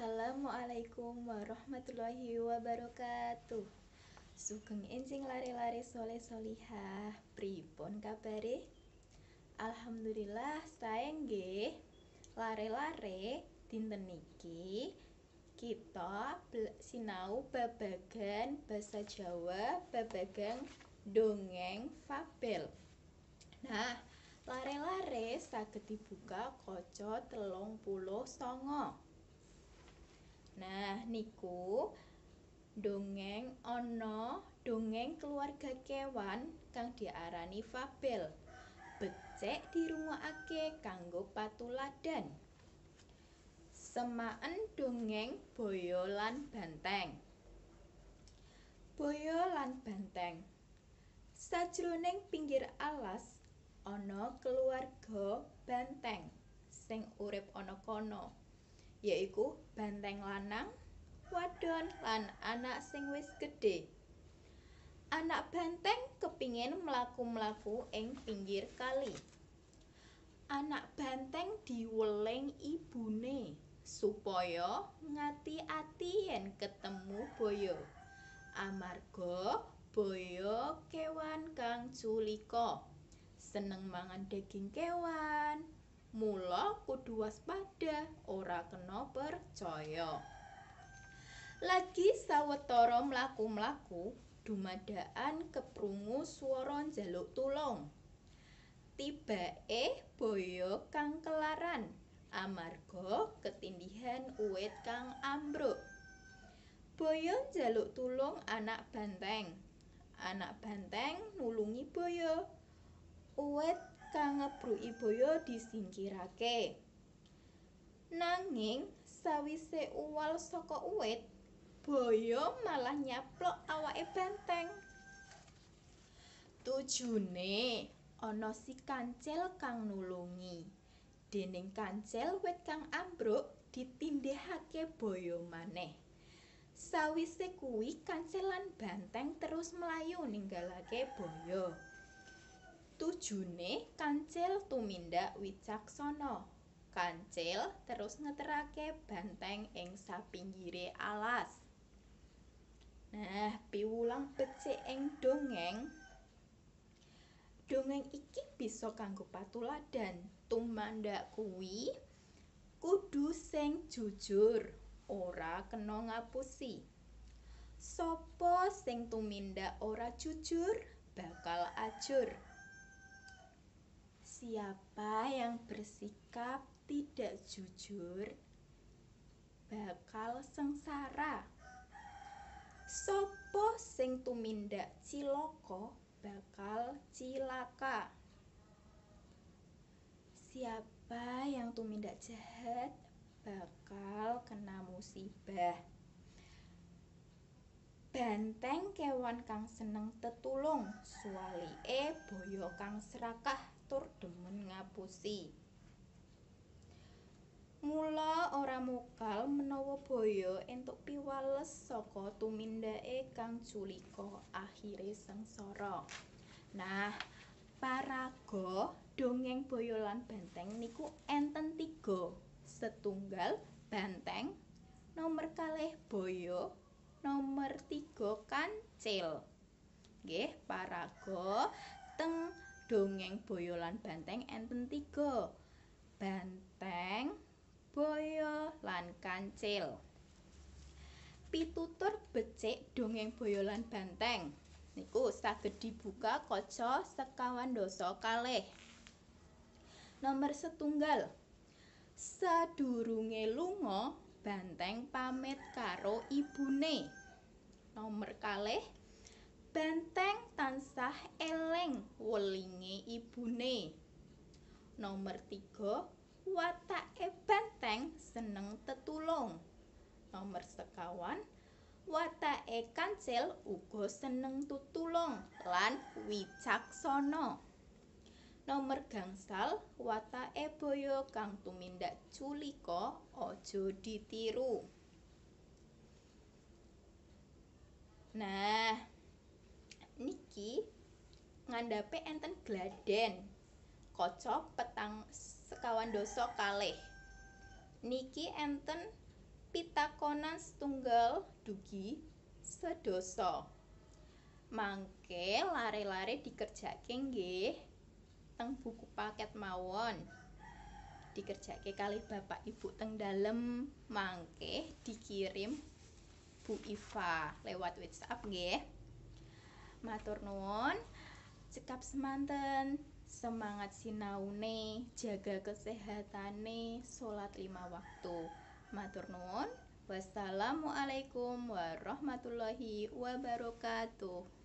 Assalamualaikum warahmatullahi wabarakatuh. Sugeng enjing lare-lare soleh solihah. Pripun kabare? Alhamdulillah sae nggih. Lare-lare dinten niki kita sinau babagan basa Jawa, babagan dongeng fabel. Nah, lare-lare saged dibuka kaca 39. Nah, niku dongeng ana dongeng keluarga kewan kang diarani fabel. Becik dirungokake kanggo patuladan. Semaken dongeng Boyo lan Banteng. Boyo lan Banteng. Sajroning pinggir alas ana keluarga banteng sing urip ana kono, yaiku banteng lanang, wadon lan anak sing wis gedhe. Anak banteng kepingin mlaku-mlaku ing pinggir kali. Anak banteng diweling ibune supaya ngati-ati yen ketemu boyo. Amarga boyo kewan kang culika, seneng mangan daging kewan. Mula kudu waspada, ora kena percaya. Lagi sawetara mlaku-mlaku, dumadakan keprungu swara njaluk tulung. Tibake boyo kang kelaran amarga ketindihan uwit kang ambruk. Boyo njaluk tulung anak banteng. Anak banteng nulungi boyo. Uwit kang ngebruki boyo disingkirake. Nanging sawise uwal saka uwit, boyo malah nyaplok awake banteng. Tujune ana si kancil kang nulungi. Dening kancil wit kang ambruk ditindihake boyo maneh. Sawise kuwi kancil lan banteng terus mlayu ninggalake boyo. Tujune kancil tumindak wicaksana. Kancil terus ngeterake banteng ing sapinggire alas. Nah, piwulang becik ing dongeng. Dongeng iki bisa kanggo patuladan. Tumandak kuwi kudu sing jujur, ora kena ngapusi. Sapa sing tumindak ora jujur bakal ajur. Siapa yang bersikap tidak jujur bakal sengsara. Sopo sing tumindak cilaka bakal cilaka. Siapa yang tumindak jahat bakal kena musibah. Banteng kewan kang seneng tetulung, suwalike boyo kang serakah tur demen ngapusi. Mula ora mokal menawa boyo entuk piwales saka tumindake kang culika akhire sengsara. Nah, paraga dongeng Boyo lan Banteng niku enten 3. Setunggal banteng, nomor kalih boyo, nomor 3 kancil. Nggih, paraga teng dongeng Boyo lan Banteng enten 3. Banteng, boyo lan kancil. Pitutur becik dongeng Boyo lan Banteng niku saged dibuka kaca 22. Nomor setunggal, sadurunge lunga banteng pamit karo ibune. Nomor kalih, banteng tansah eling welinge ibune. Nomor 3, watake banteng seneng tetulung. Nomor sekawan, watake kancil uga seneng tutulung lan wicaksana. Nomor gangsal, watake boyo kang tumindak culika aja ditiru. Nah, niki ngandhape enten gladen kaca 42. Niki enten Pitakonan setunggal dugi sedasa. Mangke lare-lare dikerjake nggih teng buku paket mawon. Dikerjake kalih bapak ibu teng dalem, mangke dikirim Bu Iva lewat WhatsApp nggih. Matur nuwun. Cekap semanten. Semangat sinaune, jaga kesehatane, salat 5 waktu. Matur nuwun. Wassalamualaikum warahmatullahi wabarakatuh.